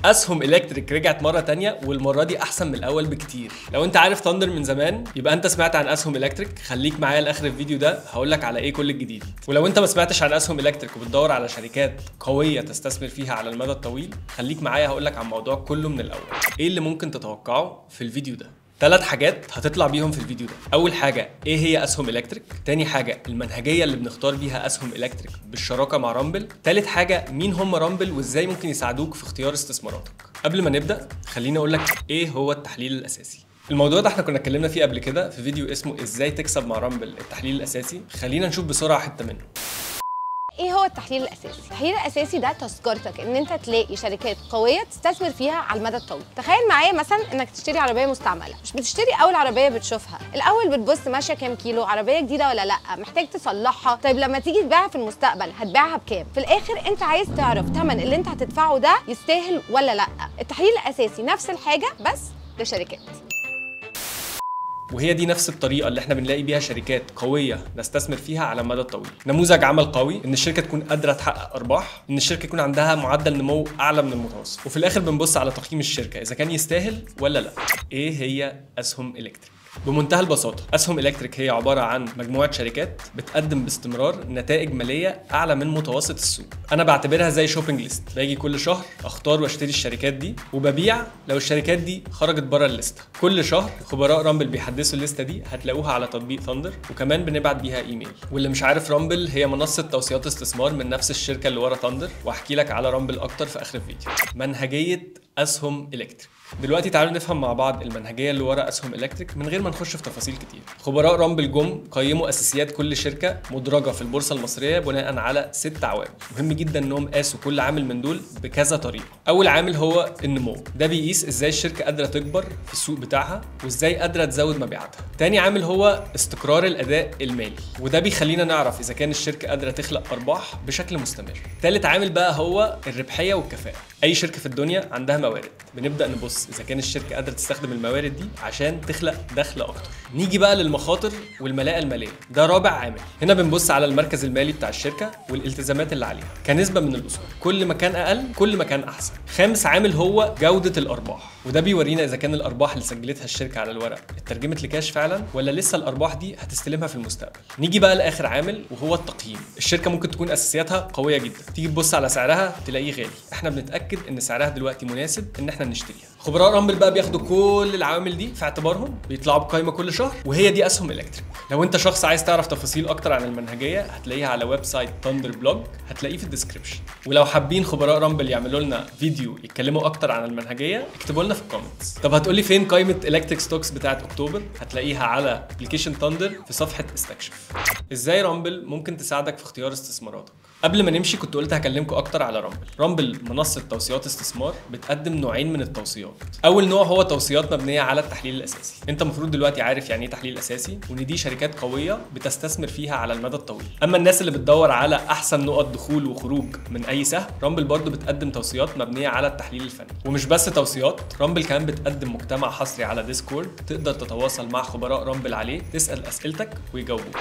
اسهم الكتريك رجعت مرة تانية، والمرة دي احسن من الاول بكتير. لو انت عارف ثاندر من زمان يبقى انت سمعت عن اسهم الكتريك. خليك معايا لاخر الفيديو ده، هقول لك على ايه كل الجديد. ولو انت ما سمعتش عن اسهم الكتريك وبتدور على شركات قوية تستثمر فيها على المدى الطويل، خليك معايا هقول لك عن الموضوع كله من الاول. ايه اللي ممكن تتوقعه في الفيديو ده؟ 3 حاجات هتطلع بيهم في الفيديو ده. اول حاجة، ايه هي اسهم الكتريك؟ تاني حاجة، المنهجية اللي بنختار بيها اسهم الكتريك بالشراكة مع رامبل. تالت حاجة، مين هم رامبل وازاي ممكن يساعدوك في اختيار استثماراتك. قبل ما نبدا خليني اقول لك ايه هو التحليل الاساسي. الموضوع ده احنا كنا اتكلمنا فيه قبل كده في فيديو اسمه ازاي تكسب مع رامبل التحليل الاساسي. خلينا نشوف بسرعة حتة منه. ايه هو التحليل الاساسي؟ التحليل الاساسي ده تذكرتك ان انت تلاقي شركات قوية تستثمر فيها على المدى الطويل. تخيل معايا مثلا انك تشتري عربية مستعملة، مش بتشتري اول عربية بتشوفها، الاول بتبص ماشية كام كيلو، عربية جديدة ولا لا، محتاج تصلحها، طيب لما تيجي تبيعها في المستقبل هتبيعها بكام؟ في الاخر انت عايز تعرف ثمن اللي انت هتدفعه ده يستاهل ولا لا. التحليل الاساسي نفس الحاجة بس لشركات. وهي دي نفس الطريقة اللي احنا بنلاقي بيها شركات قوية نستثمر فيها على المدى الطويل. نموذج عمل قوي، ان الشركة تكون قادرة تحقق ارباح، ان الشركة يكون عندها معدل نمو اعلى من المتوسط، وفي الاخر بنبص على تقييم الشركة اذا كان يستاهل ولا لا. ايه هي اسهم الكتريك؟ بمنتهى البساطة، أسهم إلكتريك هي عبارة عن مجموعة شركات بتقدم باستمرار نتائج مالية أعلى من متوسط السوق. أنا بعتبرها زي shopping list، باجي كل شهر أختار وأشتري الشركات دي، وببيع لو الشركات دي خرجت بره الليستة. كل شهر خبراء رامبل بيحدثوا الليستة دي، هتلاقوها على تطبيق ثاندر، وكمان بنبعت بيها إيميل. واللي مش عارف رامبل هي منصة توصيات استثمار من نفس الشركة اللي ورا ثاندر، وأحكي لك على رامبل أكتر في آخر الفيديو. منهجية أسهم إلكتريك. دلوقتي تعالوا نفهم مع بعض المنهجية اللي ورا اسهم الكتريك من غير ما نخش في تفاصيل كتير. خبراء رامبل جم قيموا اساسيات كل شركة مدرجة في البورصة المصرية بناء على 6 عوامل. مهم جدا انهم قاسوا كل عامل من دول بكذا طريقه. اول عامل هو النمو، ده بيقيس ازاي الشركة قادرة تكبر في السوق بتاعها وازاي قادرة تزود مبيعاتها. تاني عامل هو استقرار الاداء المالي، وده بيخلينا نعرف اذا كان الشركة قادرة تخلق ارباح بشكل مستمر. تالت عامل بقى هو الربحية والكفاءة. اي شركة في الدنيا عندها موارد، بنبدا نبص اذا كان الشركة قادرة تستخدم الموارد دي عشان تخلق دخل اكتر. نيجي بقى للمخاطر والملاءه المالية، ده رابع عامل. هنا بنبص على المركز المالي بتاع الشركة والالتزامات اللي عليها كنسبة من الاصول، كل ما كان اقل كل ما كان احسن. خامس عامل هو جوده الارباح، وده بيورينا اذا كان الارباح اللي سجلتها الشركة على الورق اترجمت لكاش فعلا ولا لسه الارباح دي هتستلمها في المستقبل. نيجي بقى لاخر عامل وهو التقييم. الشركة ممكن تكون اساسياتها قوية جدا، تيجي تبص على سعرها تلاقيه غالي، احنا بنتاكد ان سعرها دلوقتي مناسب ان احنا نشتريها. خبراء رامبل بقى بياخدوا كل العوامل دي في اعتبارهم، بيطلعوا بقائمه كل شهر، وهي دي اسهم الكتريك. لو انت شخص عايز تعرف تفاصيل اكتر عن المنهجية هتلاقيها على website ثاندر blog، هتلاقيه في ال description. ولو حابين خبراء رامبل يعملوا لنا فيديو يتكلموا اكتر عن المنهجية اكتبوا لنا في ال comments. طب هتقولي فين قائمة الكتريك stocks بتاعه اكتوبر؟ هتلاقيها على application ثاندر في صفحة استكشف. ازاي رامبل ممكن تساعدك في اختيار استثماراتك؟ قبل ما نمشي كنت قلت هكلمكم اكتر على رامبل. رامبل منصة توصيات استثمار بتقدم نوعين من التوصيات. اول نوع هو توصيات مبنية على التحليل الاساسي. انت المفروض دلوقتي عارف يعني ايه تحليل اساسي، وان دي شركات قوية بتستثمر فيها على المدى الطويل. اما الناس اللي بتدور على احسن نقط دخول وخروج من اي سهم، رامبل برضو بتقدم توصيات مبنية على التحليل الفني. ومش بس توصيات، رامبل كمان بتقدم مجتمع حصري على ديسكورد تقدر تتواصل مع خبراء رامبل عليه، تسال اسئلتك ويجاوبوك.